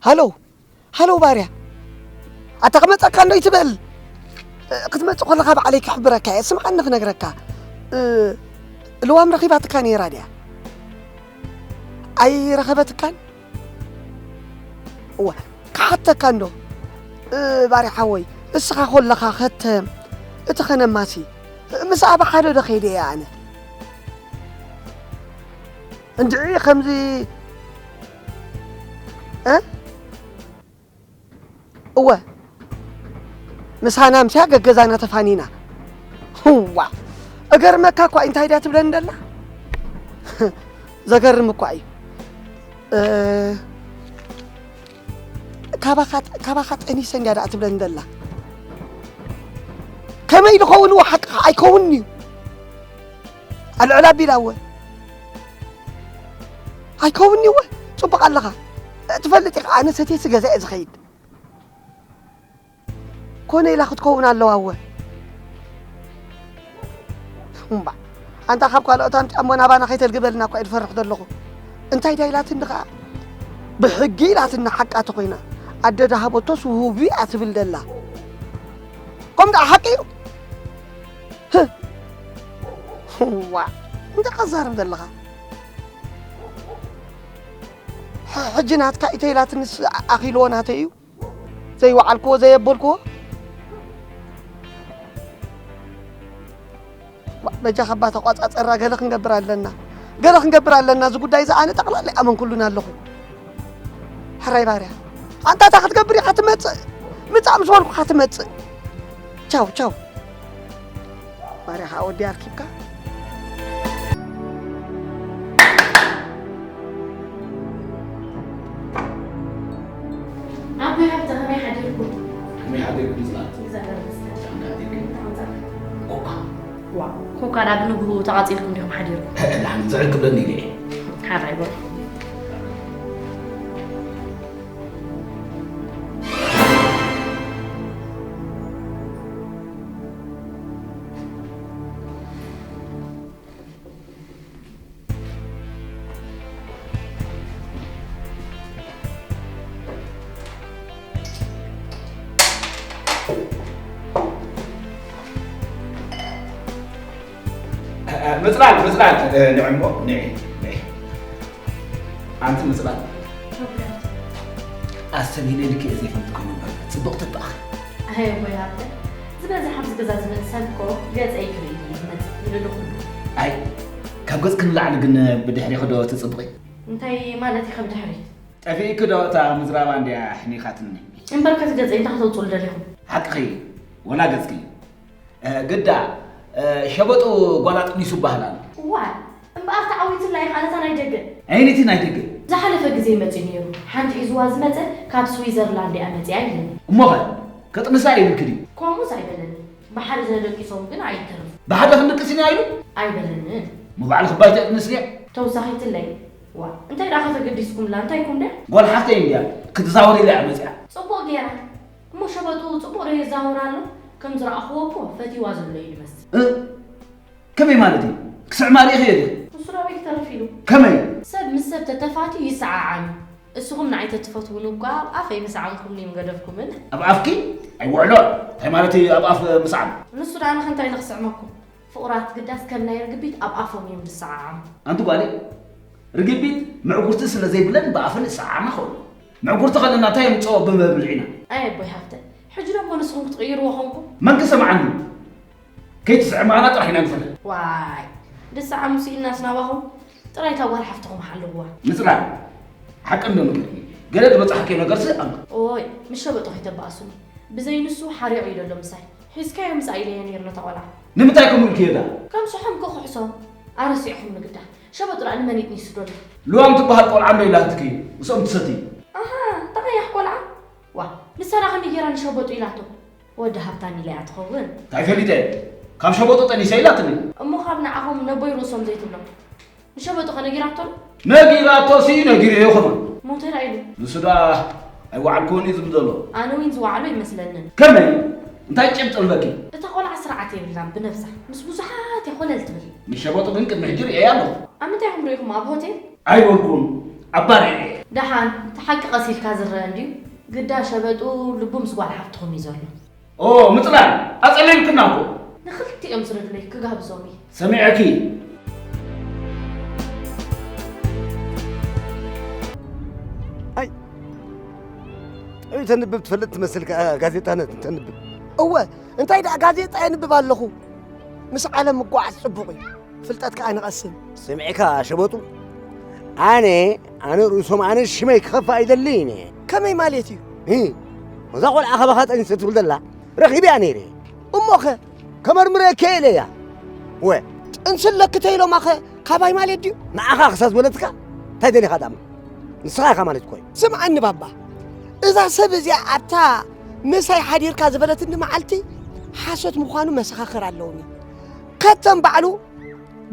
ሃሎ፣ ሃሎ ባርያ፣ ኣታ ክመጸካ እንዶ ይትበል። እ፣ ክትመጽእ ከለኻ ባዕለይ ክሕብረካ እየ። ስምዓኒ ክነግረካ። እ፣ ልዋም ረኺባትካ ነይራ ድያ? ኣይረኸበትካን? እወ፣ ክሓተካ እንዶ። እ፣ ባርያ ሓወይ፣ እስኻ ከለኻ ከተም፣ እቲ ከነማሲ፣ ምስኣ ብሓደ ዶ ከይደ እየ ኣነ? እንድዒ ከምዚ፣ እ? እወ፣ ምሳና ምስያ ገገዛና ተፋኒና። ህዋ፣ እገርመካ እኳ እንታይ ድያ ትብለኒ ደላ? ዘገርም እኳ እዩ። እ፣ ካባኻ፣ ካባኻ ጠኒሰ እንድያ ደኣ ትብለኒ ደላ? ከመይ ዝኸውን እዎ ሓቅኻ ኣይከውንን እዩ። ኣልዕል ኣቢላ እወ። ኣይከውንን እወ። ጽቡቕ ኣለኻ። ትፈልጥ ኢኻ፣ ኣነ ሰትየሲ ገዛ እየ ዝኸይድ። ኮነ ኢላ ክትከውን ኣለዋ እወ። እምባ፣ ኣንታ ካብ ካልኦት ኣምጺኣ እሞ ናባና ከይተልግበልና እኳ እየ ዝፈርሕ ዘለኹ። እንታይ ድያ ኢላትኒ ኸኣ? ብሕጊ ኢላትና ሓቃ ተኾይና፣ ኣደ ድሃበቶስ ውሁብ እያ ትብል ደላ። ከምኡ ደኣ ሓቂ እዩ። ህህ። ዋእ፣ እንታይ ቀዛርብ ዘለኻ? ሕ-፣ ሕጂ ናትካ ኢተይ ኢላትንስ ኣ-፣ ኣኺልዎ ናተይ እዩ። ዘይወዓልክዎ፣ ዘየበልክዎ። ዋ፣ በጃኻ እባ ተቋጻጸራ፣ ገለ ክንገብር ኣለና። ገለ ክንገብር ኣለና። እዚ ጉዳይ እዚ ኣነ ጠቕላላ ይኣመንኩሉን ኣለኹ። ሕራይ ባርያ። ኣንታ እታ ክትገብር ኢኻ ትመጽእ። ምጻእ ምስ በልኩኻ ትመጽእ። ቻው፣ ቻው። ባርያ ኸኣ ወዲ ኣርኪብካ። ኣቦይ ሃብተ፣ ከመይ ሓዲርኩም? ከመይ ሓዲርኩም ጽላት? እግዚኣብሔር ይመስገን። ከመይ ሓዲርኩም? ብጣዕሚ ጸብሒ። ኮካ። ዋ፣ ኮካ ደኣ ብንግሁ ተቓጺልኩም ዲኹም ሓዲርኩም? ደሓን ዝዕል ክብለኒ ኢለ እየ። ሓራይ በሉ። እ፣ እ፣ ምጽላል፣ ምጽላል፣ እ፣ ንዒ እሞ፣ ንዒ፣ ንዒ። ኣንቲ ምጽላል። ኦኬ። ኣሰብ ኢለ ልክዕ ዘይፈልጥኩም እምበር፣ ጽቡቕ ተጣኺ። ኣይ፣ ኣቦይ ሃብተ፣ ዝበዝሕ ኣብዚ ገዛ ዝመጽእ ሰብ እኮ ገጸይ ክርኢ እዩ ዝመጽእ፣ ንልኡል ኩሉ። ኣይ፣ ካብ ገጽኪ ንላዕሊ ግን ብድሕሪኺ ዶ ትጽብቒ? እንታይ ማለት እዩ ካብ ድሕሪት? ጠፊእኪ ዶ እታ ምዝራባ እንድያ ኣሕኒኻትኒ? እምበርከስ ገጸይ እንታይ ከተውጽኡሉ ደሊኹም? ሓቅኺ፣ ወላ ገጽኪ። እ፣ ግዳ፣ እ፣ ሸበጡ ጓል ኣጥኒሱ ይበሃል ኣሎ። ዋይ፣ እምበኣር ተዓዊቱ ኣነታ ናይ ደገ። ዓይነቲ ናይ ደገ። ዝሓለፈ ግዜ መጺኡ ነይሩ። ሓንቲ ሒዝዋ ዝመጸ ካብ ስዊዘርላንድ እያ መጺኣ ኢሉኒ። እሞኸ ከጥንሳ ኢሉኪ ድዩ? ከምኡስ ኣይበለኒ። ብሓደ ተደቂሶም ግን ኣይተረፉ። ብሓደ ክንድቅስ ኢና ኢሉ? ኣይበለንን። እሞ ባዕልኺ ባይታ የጥንስያ? ተወሳኺትለይ። ዋእ እንታይ ደኣ ከተገዲስኩምላ እንታይ ኢኩም ድያ? ጓል ሓፍተይ እንድያ ክትዛወር ኢላ እያ መጺኣ። ጽቡቕ ገይራ። እሞ ሸበጡ ጽቡቕ ዶ የዛውራ ኣሎ? ከም ዝረኣኽዎ እኮ ፈትይዋ ዘሎ እዩ ዝመስል። እ ከመይ ማለት እዩ? ክስዕማ ርኢኽዮ ዲኺ? ንሱ ናበይ ክተርፍ ኢሉ? ከመይ? ሰብ ምስ ሰብ ተተፋትዩ ይሰዓዓም እዩ። እስኹም ንዓይ ተትፈትዉኒ እኳ ኣብ ኣፈይ ምስዓምኩምኒ ምገደፍኩምን። ኣብ ኣፍኪ ኣይውዕሎ። እንታይ ማለት እዩ ኣብ ኣፍ ምስዓም? ንሱ ደኣ ኣነ ከ እንታይ ኢለ ክስዕመኩም? ፍቑራት ግዳስ ከም ናይ ርግቢት ኣብ ኣፎም እዮም ዝሰዓዓሙ። ኣንቲ ጓለይ ርግቢት ምዕጉርቲ ስለ ዘይብለን ብኣፈን ይሰዓዓማ ኸውን። ምዕጉርቲ ከለና እንታይ የምፅኦ ብመብልዒና። ኣይ ኣቦይ ሃፍተ ሕጂ ደሞ ንስኹም ክትቕይርዎ ኾንኩም። መን ክሰምዓኒ? ከይትስዕማና ጥራሕ ኢና ንፈርህ። ዋይ ድሰዓሙ ስኢልናስ ናባኹም ጥራይ እታ ጓል ሓፍትኹም ሓልውዋ። ምፅላል ሓቂ እንዶ ምገርኒ ገለ ዝበፅሓከይ ነገርሲ ኣሎ። ኦይ ምስ ሸበጦ ከይተባእሱኒ ብዘይ ንሱ ሓሪቑ እዩ ዘሎ ምሳይ። ሒዝካዮ ምስኣ ኢለዮ ነይሩ ነታ ቆልዓ። ንምንታይ ከምኡ ኢልክዮ ደኣ? ከም ስሖም ክኽሕሶ ኣረሲዕኹም ንግዳ። ሸበጥ ደኣ ንመን ይጥኒሱ ደሎ? ልዋም ትበሃል ቆልዓ እንዶ ኢላትኪ ምስኦም ትሰቲ። ኣሃ እታ ቀያሕ ቆልዓ? ዋእ ንሳ ደኣ ከመይ ገይራ ንሸበጡ ኢላቶ? ወዲ ሃብታም ኢላ እያ ትኸውን። እንታይ ፈሊጠ? ካብ ሸበጦ ጠኒሰ ኢላትኒ። እሞ ካብ ንዓኹም ነቦይ ርእሶም ዘይትብሎም? ንሸበጡ ከ ነጊራቶ ዶ? ነጊራቶሲ ነጊረዮ ከማን። እሞ እንታይ ደኣ ኢሉ? ንሱ ደኣ ኣይወዓልክዎን እዩ ዝብል ዘሎ። ኣነ እውን ዝወዓሎ ኣይመስለንን። ከመይ? እንታይ ጭብጢ ኣለኪ? እታ ቆልዓ ስርዓት የብላን ብነብሳ ምስ ብዙሓት እያ ኮለል ትብል። ንሸበጡ ግን ቅድሚ ሕጂ ርእየያ ኣለኹ። ኣብ ምንታይ ኢኹም ርኢኹማ? ኣብ ሆቴል? ኣይበልኩን ኣብ ባር እየ ርእየ። ደሓን እቲ ሓቂ ቀስ ኢልካ ዝረኣ እንድዩ። ግዳ ሸበጡ ልቡ ምስ ጓል ሓፍትኹም እዩ ዘሎ። ኦ ምፅላል ኣፀሊልክና እኮ። ንክልቲኦም ዝረድመይ ክጋብዞም እየ። ሰሚዐኪ። ኣይ ጥዑይ ተንብብ ትፈልጥ ትመስል ከኣ ጋዜጣ ነ- ተንብብ። እወ እንታይ ደኣ ጋዜጣ የንብብ ኣለኹ። ምስ ዓለም ምጓዓዝ ጽቡቕ እዩ። ፍልጠት ከኣ ንቐስም። ስምዒካ ሸበጡ ኣነ ኣነ ርእሶም ኣነ ሽመይ ክኸፍእ ኣይደልይን እየ። ከመይ ማለት እዩ? እ፣ እዛ ቆልዓ ካባኻ ጠኒሰ ትብል ዘላ ረኺበያ ነይረ። እሞኸ? ከመርምረ ክኢለ እያ። ወ። ጥንሲ ኣለኪ ተይሎማኸ ካባይ ማለት ድዩ? ንዓኻ ክሳብ ዝበለትካ እንታይ ደሊኻ ዳማ? ንስኻ ኢኻ ማለት እኮ እዩ። ስምዓኒ ባባ፣ እዛ ሰብ እዚኣ ኣብታ ምሳይ ሓዲርካ ዝበለትኒ መዓልቲ ሓሶት ምዃኑ መሰኻኽር ኣለውኒ። ከተም ባዕሉ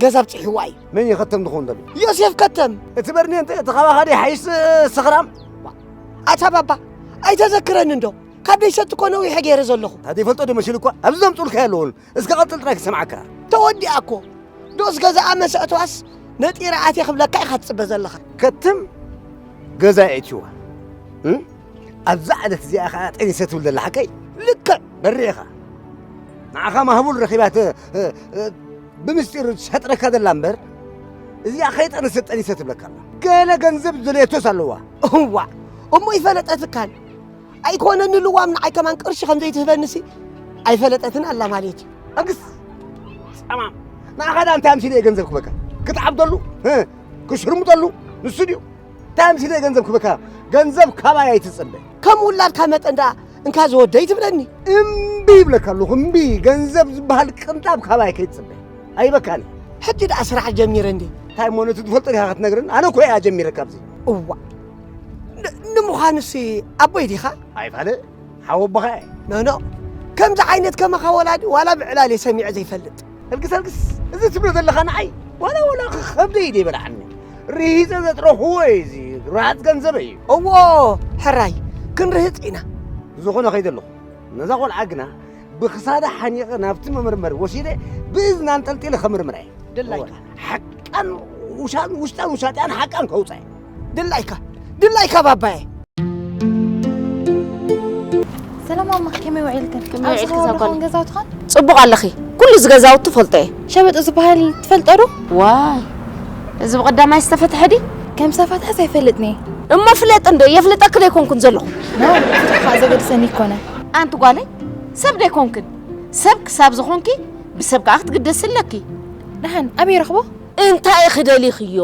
ገዛ ኣብፂሕዋ እዩ። መን እዩ ከተም ዝኸውን ዘሎ? ዮሴፍ ከተም። እቲ በርኔንተ እቲ ካባኻ ድዩ ሓይሽ ሰኽራም? ኣታ ባባ ኣይተዘክረኒ እንዶ ካብ ደይሰቲ እኮ ነዊሐ ገይረ ዘለኹ። እንታይ ዘይፈልጦ ዶ መሲሉ እኳ ኣብዚ ዘምፅኡልካ የለውን። እስከ ቀፅል ጥራይ ክሰምዓካ። ተወዲኣ እኮ ዶስ ገዛኣ መሰእተዋስ ነጢረ ኣትየ ክብለካ ኢኻ ትፅበ ዘለኻ። ከትም ገዛ የእትዋ እም? ኣብዛ ዕለት እዚኣ ኸዓ ጠኒሰ ትብል ዘላ ሓቀይ? ልክዕ በሪኻ ንዓኻ ማህቡል ረኺባ ተ- እ- እ- ብምስጢር ትሸጥረካ ዘላ እምበር እዚኣ ከይጠነሰት ጠኒሰ ትብለካ ኣላ። ገለ ገንዘብ ዝደለየቶስ ኣለዋ። እዋእ እሞ ይፈለጠትካን ኣይኮነን ንልዋም ንዓይ ከማን ቅርሺ ከም ዘይትህበንሲ ኣይፈለጠትን ኣላ ማለት እዩ። ኣግስ ጸማም ንዓኻ ዳ እንታይ ኣምሲለ እየ ገንዘብ ክበካ ክትዓብደሉ እ፣ ክሽርምጠሉ ንሱ ድዩ እንታይ ኣምሲለ እየ ገንዘብ ክበካ ገንዘብ ካባይ ኣይትጸበ ከም ውላድካ መጠን ደኣ እንካ ዝወደይ ትብለኒ እምቢ ይብለካ ኣለኹ እምቢ ገንዘብ ዝበሃል ቅንጣብ ካባይ ከይትጸበ ኣይበካኒ ሕጂ ደኣ ስራሕ ጀሚረ እንዴ እንታይ እሞ ነቲ ትፈልጦ ዲኻ ክትነግረኒ ኣነ እኮ እያ ጀሚረ ካብዚ እዋ ን- ንምዃኑሲ ኣቦይ ዲኻ ኣይፋለ ሓወቦኻ እየ። ኖኖ ከምዚ ዓይነት ከማኻ ወላዲ ዋላ ብዕላል እየ ሰሚዐ ዘይፈልጥ። ኣልግስ ኣልግስ እዚ ትብሎ ዘለኻ ንዓይ ዋላ ዋላ ከብደይ ደይበልዓኒ ርሂፀ ዘጥረኽዎ እዩ እዚ ርሃፅ ገንዘበይ እዩ። እዎ ሕራይ ክንርህፅ ኢና። ብዝኾነ ከይደ ኣለኹ ነዛ ቆልዓ ግና ብኽሳዳ ሓኒቐ ናብቲ መመርመሪ ወሲደ ብእዝና ኣንጠልጢለ ከምርምራ እየ። ድላይካ። ሓቃን ውሻን ውሽጣን ውሻጢኣን ሓቃን ከውፃ እየ። ድላይካ ድላይካ ባባየ። ሰላም ኣማ ከመይ ውዒልክን? ከመይ ውዒልኪ እዛ ጓል? ጽቡቕ ኣለኺ። ኩሉ እዚ ገዛውቲ ፈልጦ እየ። ሸበጥ ዝበሃል ትፈልጦ ዶ? ዋይ እዚ ብቐዳማይ ዝተፈትሐ ድዩ? ከም ዝተፈትሐስ ኣይፈልጥን እየ። እሞ ፍለጢ እንዶ የፍልጠኪ ዶ ኣይኮንኩን ዘለኹ? ኖ ፍትሒ ከዓ ዘገድሰኒ ኣይኮነን። ኣንቲ ጓለይ ሰብ ዶ ኣይኮንክን? ሰብ ክሳብ ዝኾንኪ ብሰብ ከዓ ክትግደሲ ኣለኪ። ደሓን ኣበይ ረኽቦ? እንታይ ኢኺ ደሊኽዮ?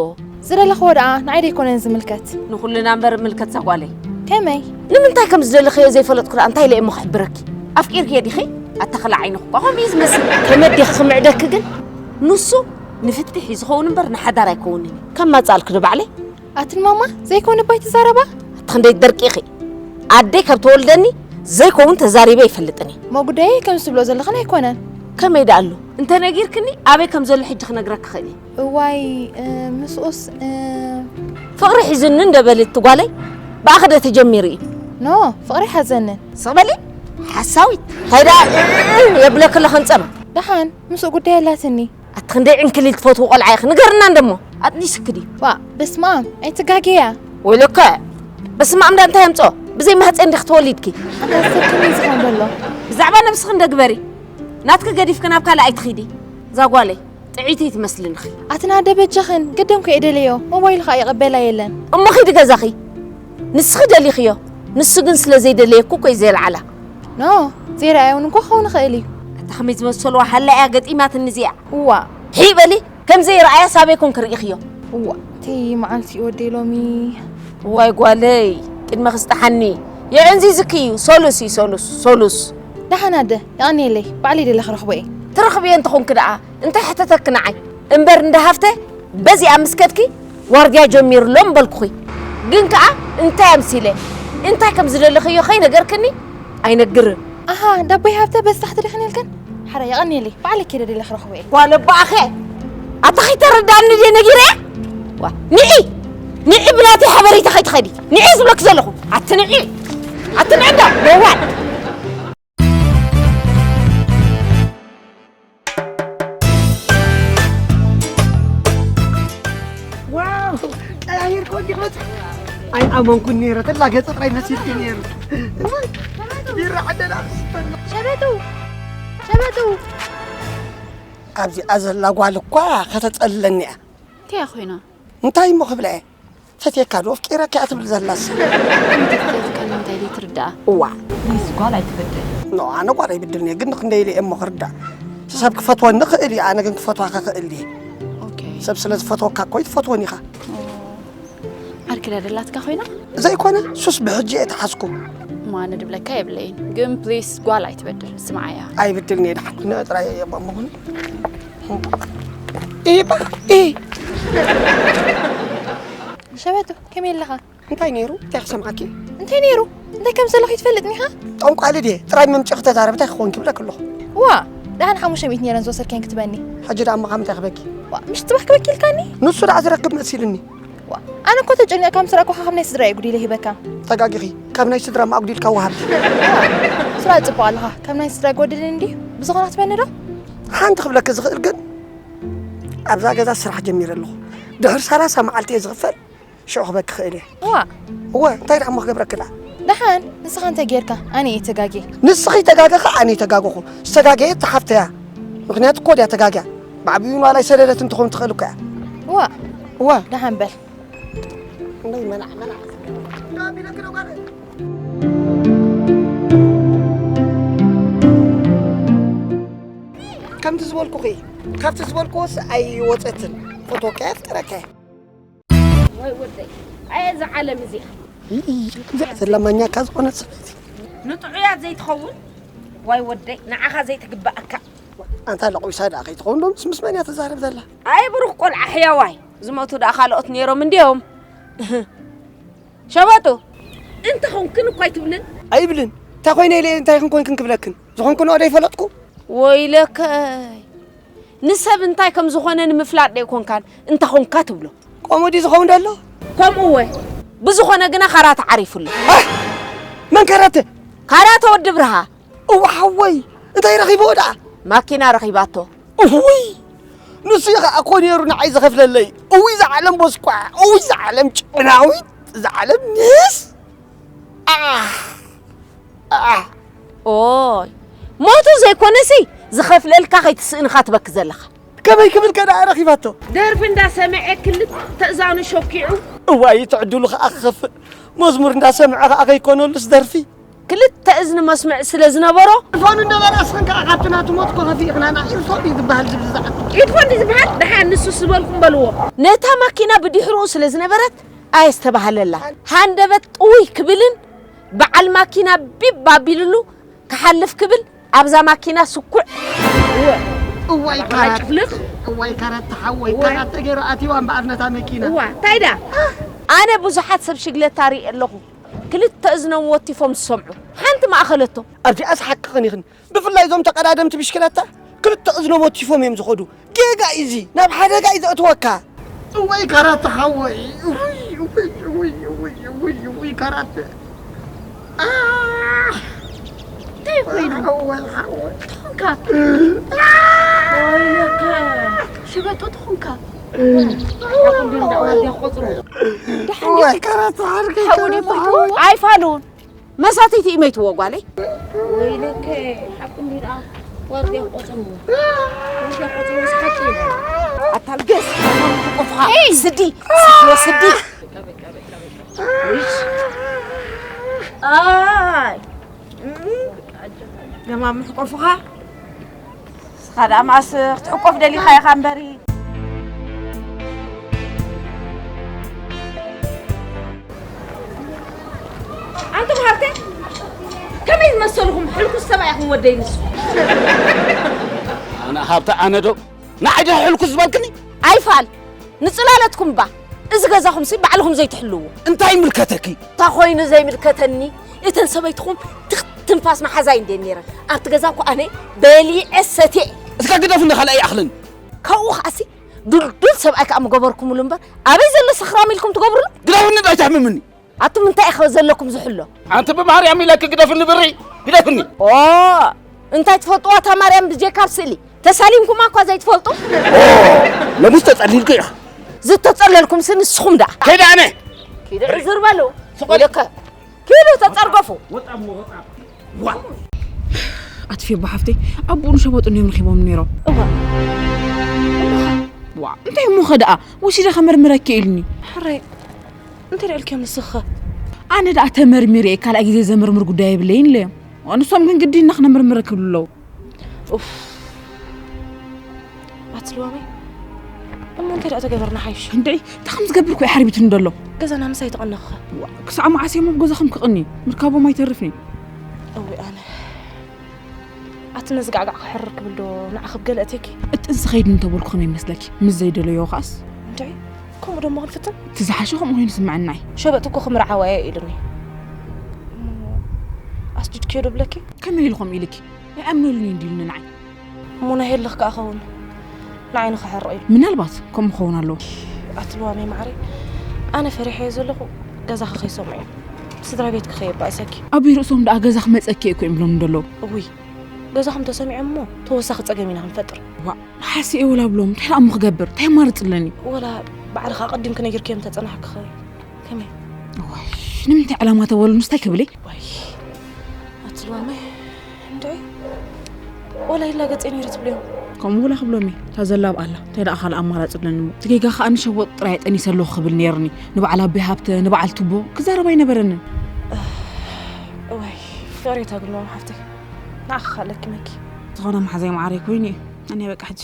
ዝደለኽዎ ደኣ ንዓይ ደይኮነን ዝምልከት። ንኹልና እምበር እምልከት እዛ ጓለይ። ከመይ? ንምንታይ ከም ዝደለኽዮ ዘይፈለጥኩ ደኣ እንታይ ኢለ እየ እሞ ክሕብረኪ? ኣፍቂርክዮ ዲኺ? ኣታ ኽላ ዓይንኺ እኳ ከምኡ እዩ ዝመስል። ከመይ ኣዴኺ ክምዕደኪ ግን? ንሱ ንፍትሒ ዝኸውን እምበር ንሓዳር ኣይከውንን እዩ። ከም ማጻልክ ዶ ባዕለይ? ኣትን ማማ ዘይኮነ ባይ ትዛረባ። ኣቲ ክንደይ ደርቂ ኢኺ። ኣደይ ካብ ተወልደኒ ዘይከውን ተዛሪበ ይፈልጥን እየ። ሞ ጉዳየይ ከም ዝብሎ ዘለኽን ኣይኮነን። ከመይ ደኣ ኣሎ? እንተ ነጊርክኒ ኣበይ ከም ዘሎ ሕጂ ክነግረኪ ክእል እየ። እዋይ እ፣ ምስኡስ እ፣ ፍቕሪ ሒዝኒ እንደ በልት ጓለይ ብኣኺ ዶ ተጀሚሩ እዩ። ኖ ፍቕሪ ሓዘንን። ስቕ በሊ ሓሳዊት። እንታይ ደኣ እ፣ እ፣ እ፣ የብለኪ ኣለኽን ጸማ። ደሓን ምስኡ ጉዳይ ኣላትኒ። ኣቲ ክንደይ ዕንክሊል ትፈትዊ ቆልዓ ኢኺ ንገርና እንደሞ ኣጥኒስኪ ድዩ? ዋ በስማም ኣይትጋገያ። ወይለከ በስማም ዳ እንታይ ኣምጾ ብዘይ ማህፀን ዲኺ ተወሊድኪ? ኣታ ሰክኒ ዝኾን ዘሎ ብዛዕባ ነብስኺ እንደ ግበሪ ናትኪ ገዲፍኪ ናብ ካልእ ኣይትኺዲ እዛ ጓለይ ጥዕይቲ ትመስልንኺ። ኣትና ደበጃኽን ግድም ኮ የደለዮ ሞባይል ኸኣ ይቕበላ የለን። እሞ ኺዲ ገዛኺ ንስኺ ደሊኽዮ ንሱ ግን ስለ ዘይደለየኩ እኮ እዩ ዘየልዓላ። ኖ ዘይረኣየውን እንኮ ክኸውን ይኽእል እዩ። ኣታ ከመይ ዝመሰልዋ ሃላ እያ ገጢማትኒ እዚኣ። እዋ ሒእ በሊ ከም ዘይረኣያ ሳበይ ኮንኪ ርኢኽዮ። እዋ እተይ መዓልቲ እዩ ወደይ ሎሚ። እዋይ ጓለይ ቅድመ ክስጥሓኒ የዕንዚዝኪ እዩ ሶሉስ እዩ ሶሉስ ሶሉስ። ደሓን ኣደ የቐንየለይ ባዕለይ ደለ ክረኽቦ እየ። ትረኽብዮ እንተኾንኪ ደኣ እንታይ ሕተተኪ ንዓይ እምበር እንዳ ሃፍተ በዚኣ ምስ ከድኪ ዋርድያ ጀሚሩ ኣሎ ምበልኩኺ። ግን ከኣ እንታይ ኣምሲለ እንታይ ከም ዝደለኽዮ ከይነገርክኒ ኣይነግርን። ኣሃ ዳቦይ ሃብተ በዚ ታሕቲ ዲኽን ኢልክን? ሓራይ የቐንየለይ ባዕለይ ከይደ ደለ ክረኽቦ እየ። ጓል ኣቦኣኸ ኣታ ከይተረድኣኒ ድየ ነጊረያ? ዋ ንዒ ንዒ ብናተይ ሓበሬታ ከይትኸዲ ንዒ ዝብለኪ ዘለኹ ኣቲ ንዒ ኣቲ ንዒ እንዳ መዋል ዋው ቀያይር ኮንዲ ክመጽእ ኣይኣመንኩን ነይረ። ተላ ገጽ ጥራይ መሲልኪ ነይሩ። ቢራ ዓደና ዝስተና። ሸበጡ ሸበጡ ኣብዚኣ ዘላ ጓል እኳ ከተጸልለኒ እያ። እንታይ እያ ኮይና? እንታይ እሞ ክብላ እየ? ፈትየካ ዶ ኣፍቂረካ እያ ትብል ዘላስ? ትፈትየካ እንታይ ዘይትርድኣ? እዋ ፕሊስ ጓል ኣይትበድል። ኖ ኣነ ጓል ኣይብድልን እየ ግን ክንደይ ኢለ እየ እሞ ክርዳእ። ሰብ ክፈትወኒ ክእል እዩ ኣነ ግን ክፈትዋካ ክእል ድየ? ኦኬ ሰብ ስለ ዝፈትወካ እኮ እዩ ትፈትወኒ ኢኻ። ዓርኪ ዳ ደላትካ ኮይና? ዘይኮነ ሱስ ብሕጂ እየ ተሓዝኩ። እሞ ኣነ ድብለካ የብለይን ግን ፕሊስ ጓል ኣይትበድል ስምዓያ። ኣይብድልን እየ ደሓን ክነአ ጥራይ እየ እሞ እሞ ኢባ ኢ ሸበቱ ከመይ ኣለኻ? እንታይ ነይሩ? እንታይ ክሰምዓኪ? እንታይ ነይሩ? እንታይ ከም ዘለኹ ይትፈልጥኒ ኢኻ? ጠንቋሊ ድየ? ጥራይ መምጭኺ ተዛረቢ እንታይ ክኾንኪ ይብለኪ ኣለኹ። ዋ! ደሓን ሓሙሽተ ሚእቲ ነይረን ዝወሰድካየን ክትበኒ። ሕጂ ደኣ እሞ ካብ እንታይ ክበኪ? ዋ! ምሽ ትባህ ክበኪ ኢልካኒ? ንሱ ደኣ ዝረክብ መሲልኒ። ዋ! ኣነ እኮ ተጨኒቐ ካብ ምስራቅኩ ካብ ናይ ስድራይ ጉዲለ ሂበካ። ተጋጊኺ። ካብ ናይ ስድራ ምኣጉዲልካ ወሃብቲ። ስራ ጽቡቕ ኣለኻ። ካብ ናይ ስድራይ ጎዲልኒ እንድዩ። ብዝኾነ ክትበኒ ዶ? ሓንቲ ክብለኪ ዝኽእል ግን ኣብዛ ገዛ ስራሕ ጀሚረ ኣለኹ። ድሕሪ ሰላሳ መዓልቲ እየ ዝኽፈል፣ ሽዑ ክበኪ ክእል እየ። ዋእ! እወ፣ እንታይ ደኣ እሞ ክገብረኪ ደኣ? ደሓን፣ ንስኻ እንታይ ጌርካ? ኣነ እየ ተጋግየ። ንስኺ ተጋገኺ፣ ኣነ እየ ተጋገኹ። ዝተጋገየት እታ ሓፍተይ እያ። ምኽንያቱ ኮድ እያ ተጋግያ። ብዓብዩ ንዋላ ኣይሰደደትን ትኸውን ትኽእል እኮ እያ። ዋእ! እወ። ደሓን በል። እንደይ መናዕ መናዕ። ከምቲ ዝበልኩኺ፣ ካብቲ ዝበልክዎስ ኣይወፀትን። ፈትወካያ፣ ኣፍቀረካያ። ወይ ወደይ፣ ኣየ እዛ ዓለም እዚኣ። ይይ፣ እዛ ዘለማኛካ ዝኾነት ሰበይቲ። ንጥዑያት ዘይትኸውን፣ ዋይ ወደይ፣ ንዓኻ ዘይትግበኣካ። ኣንታ ለቑቢሳ ደኣ ከይትኸውን ዶ ምስ ምስ መን እያ ትዛረብ ዘላ? ኣይ ብሩኽ ቆልዓ ሕያዋይ፣ ዝሞቱ ደኣ ካልኦት ነይሮም እንድዮም። ሸበጡ፣ እንተ ኾንክን እኳ ኣይትብልን። ኣይብልን። እንታይ ኮይነ ኢለ እንታይ ክንኮንክን ክብለክን? ዝኾንክንኦ ዶ ኣይፈለጥኩ? ወይለከይ። ንሰብ እንታይ ከም ዝኾነ ንምፍላጥ ዶ ኣይኮንካን እንተ ኾንካ ትብሎ? ከምኡ ድዩ ዝኸውን ደሎ? ከምኡ እወ። ብዝኾነ ግና ካራተ ዓሪፉ ኣሎ። ኣህ! መን ካራተ? ካራተ ወዲ ብርሃ። እወ ሓወይ፣ እንታይ ረኺብዎ ደኣ? ማኪና ረኺባቶ። እውይ! ንሱ እዩ ኸዓ እኮ ነይሩ ንዓይ ዝኸፍለለይ። እውይ እዛ ዓለም ቦስኳዕ፣ እውይ እዛ ዓለም ጨናዊት፣ እዛ ዓለም ንስ ኣሕ! ኣሕ! ኦይ ሞቱ ዘይኮነሲ ዝኸፍለልካ ከይትስእን ኢኻ ትበኪ ዘለኻ። ከመይ ክብል ከ ደኣ ረኺባቶ? ደርፊ እንዳሰምዐ ክልተ እዛኑ ሸኪዑ። እዋይ እቲ ዕድሉ ኸዓ ክኸፍእ። መዝሙር እንዳሰምዐ ኸዓ ከይኮነሉስ ደርፊ። ክልተ እዝኒ መስምዕ ስለ ዝነበሮ። ኢርፎን እንዶ በለ እስኽን ከኣ ካብቲ ናቱ ሞት ኮኸፊ ኢኽናና ኢርፎን እዩ ዝበሃል ዝብዝዛዕ። ኢርፎን ድዩ ዝበሃል? ደሓን ንሱስ ዝበልኩም በልዎ። ነታ ማኪና ብድሕርኡ ስለ ዝነበረት ኣየስተባህለላን። ሃንደበት ጥውይ ክብልን በዓል ማኪና ቢብ ኣቢልሉ ክሓልፍ ክብል ኣብዛ ማኪና ስኩዕ እወ እዋይ ካራት፣ ጭፍልቕ። እዋይ ካራት ተሓወይ፣ እዋይ። ካራት ተገይሩ ኣትይዋ እምበኣር ነታ መኪና። እዋ፣ እንታይ ዳ? ኣነ ብዙሓት ሰብ ሽግለታ ርኢ ኣለኹ። ክልተ እዝኖም ወቲፎም ዝሰምዑ። ሓንቲ ማእኸለቶ። ኣብዚኣስ ሓቅኽን ኢኽን። ብፍላይ እዞም ተቐዳደምቲ ብሽክለታ ክልተ እዝኖም ወቲፎም እዮም ዝኸዱ። ጌጋ እዩ እዚ። ናብ ሓደጋ እዩ ዘእትወካ። እዋይ ካራት ተሓወይ። እውይ፣ እውይ፣ እውይ፣ እውይ፣ እውይ፣ እውይ፣ ካራት። ኣህ! እንታይ ኮይኑ? ሓወይ፣ ሓወይ። ትኾንካ? ወይለከ፣ ሽበጡ ትኾንካ? ሓቁ እንዲዩ እንዳ ዋርድያ ቆጽሩ። ደሓን ወይ ድዩ? ካራት ተሓርገ፣ ሓው ድዩ ካራት ሞይቱ? ተሓወይ። ኣይፋሉን። መሳተይቲ እዩ መይትዎ ጓለይ። ወይለከ፣ ሓቁ እንዲዩ ደኣ ዋርድያ ቆጽሩ። ዋርድያ ቆጽሩ ምስ ሓቂ። ኣታ ልገስ፣ ቆፍኻ። ኤይ! ስዲ፣ ስዲ፣ ስዲ። ኣይ! ገማምሕ ቆፍኻ። ንስኻ ደኣ መኣስ ክትሕቆፍ ደሊኻ ኢኻ እምበሪ። ኣንቱም ሃብተ፣ ከመይ ዝመሰልኹም ሕልኩስ ሰብኣይ ኢኹም ወደይ ንሱ። ኣነ ሃብተ፣ ኣነ ዶ ንዓይ ዶ ሕልኩስ ዝበልክኒ? ኣይፋል፣ ንጽላለትኩም እባ፣ እዚ ገዛኹምሲ ባዕልኹም ዘይትሕልዎ። እንታይ ይምልከተኪ? እንታይ ኮይኑ ዘይምልከተኒ? እተን ሰበይትኹም ትኽ ትንፋስ መሓዛይ እንዴ ነይረን። ኣብቲ ገዛ እኮ ኣነ በሊዐ ሰትየ። እስካ ግደፍኒ፣ ካልኣይ ይኣኽለኒ። ካብኡ ከኣሲ ድልዱል ሰብኣይ ከኣ ምገበርኩምሉ እምበር፣ ኣበይ ዘሎ ሰኽራም ኢልኩም ትገብሩሉ? ግደፍኒ፣ ዶ ኣይተሕምምኒ። ኣቱም እንታይ ኢኸ ዘለኩም ዝሕሎ? ኣንቲ ብማርያም ኢለኪ ግደፍኒ ብሪ፣ ግደፍኒ። ኦ፣ እንታይ ትፈልጥዋ እታ ማርያም ብጀካ ኣብ ስእሊ? ተሳሊምኩማ እኳ ዘይትፈልጡ? ኦ፣ ሎምስ ተጸሊልኩ ኢኻ። ዝተጸለልኩምሲ ንስኹም ደኣ። ከይደ ኣነ። ኪዱ ዕዝር በሉ። ስቕ በል። ኢለከ። ኪዱ ተጸርገፉ። ወጣ እሞ ወጣ። ዋ። ኣትፊ ኣቦ ሓፍተይ፣ ኣቦኡ ንሸበጡ እንዲዮም ረኺቦም ነይሮም። እዋ። ዋ፣ እንታይ እሞ ኸ ደኣ? ወሲደ ከመርምረኪ ኢሉኒ። ሕራይ፣ እንታይ ደኣ ኢልክዮም ንስኺ ኸ? ኣነ ደኣ ተመርሚረ እየ፣ ካልኣይ ግዜ ዘመርምር ጉዳይ የብለይን ኢለዮም። ንሶም ግን ግዲ ኢና ክነመርምረኪ ይብሉ ኣለዉ። ኡፍ። ኣቲ ልዋመይ፣ እሞ እንታይ ደኣ ተገበርና ሓይሽ? እንድዒ፣ እንታይ ከም ዝገብር እኮ እዩ ሓርቢቱኒ ዘሎ። ገዛና ምሳይ ተቐነኽኸ? ዋ፣ ክሳዕ መዓስ እየ ኣብ ገዛኹም ክቕኒ? ምርካቦም ኣይተርፍን እዩ። እወ ኣነ። ኣቲ ነዚ ጋዕጋዕ ክሕርር ክብል ዶ ንዓኺ ብገለ እትየኪ? እቲ እንስ ኸይድ እንተበልኩ ከመይ ይመስለኪ? ምስ ዘይደለዮ ከኣስ? እንድዒ፣ ከምኡ ደሞ ክንፍትን? እቲ ዝሓሸ ከምኡ ኮይኑ ይስምዐና እዩ። ሸበጥ እኮ ክምርዓዋ እየ ኢሉኒ። እሞ ኣስዲድክዮ ዶ ብለኪ? ከመይ ኢሉ ከምኡ ኢልኪ? ኣይኣምነሉን እዩ እንዲሉኒ ንዓይ። እሞ ናይ ሄለኽ ከኣ ኸውን ንዓይ ንኽሕርቕ ኢሉ። ምናልባት ከምኡ ክኸውን ኣለዎ። ኣቲ ልዋመይ ማዕረይ፣ ኣነ ፈሪሐዮ ዘለኹ ገዛኺ ከይሰምዑ እዮም። ስድራ ቤትኪ ከየባእሰኪ። ኣብ ርእሶም ደኣ ገዛኺ መጸኪ እኮ እዮም ብሎም እንደለዉ። እውይ፣ ገዛኹም ተሰሚዖም እሞ ተወሳኺ ጸገም ኢና ክንፈጥር። ዋእ፣ ሓሲኤ ወላ ብሎም፣ እንታይ ደኣ እሞ ክገብር? እንታይ ኣማርጺ ኣለኒ? ወላ ባዕልኻ ኣቐዲምኪ ነጊርክዮም ተጸናሕክኸ ከመይ? ዋይ፣ ንምንታይ ዕላማ ተበሉ ምስታይ ክብሊ? ዋይ፣ ኣቲ ልዋመይ፣ እንድዒ፣ ወላ ይላገጽ እየ ነይረ ትብልዮም። ከምኡ ወላ ክብሎም እየ፣ እታ ዘላ ኣብኣ ኣላ። እንታይ ደኣ ካልእ ኣማራጺ ኣለኒ እሞ? እቲ ጌጋ ከኣ ንሸወጥ ጥራይ ጠኒሰ ኣለኹ ክብል ነይርኒ። ንበዓል ኣቦይ ሃብተ፣ ንበዓል ቱቦ ክዛረብ ኣይነበረንን። ዋይ፣ ፍቕሪ እታ ግልዋም ሓፍተይ፣ ንዓኺ ከኣ ለኪመኪ። ዝኾነ መሓዛይ መዓረይ ኮይኑ እዩ። ኣነ በቃ ሕጂ።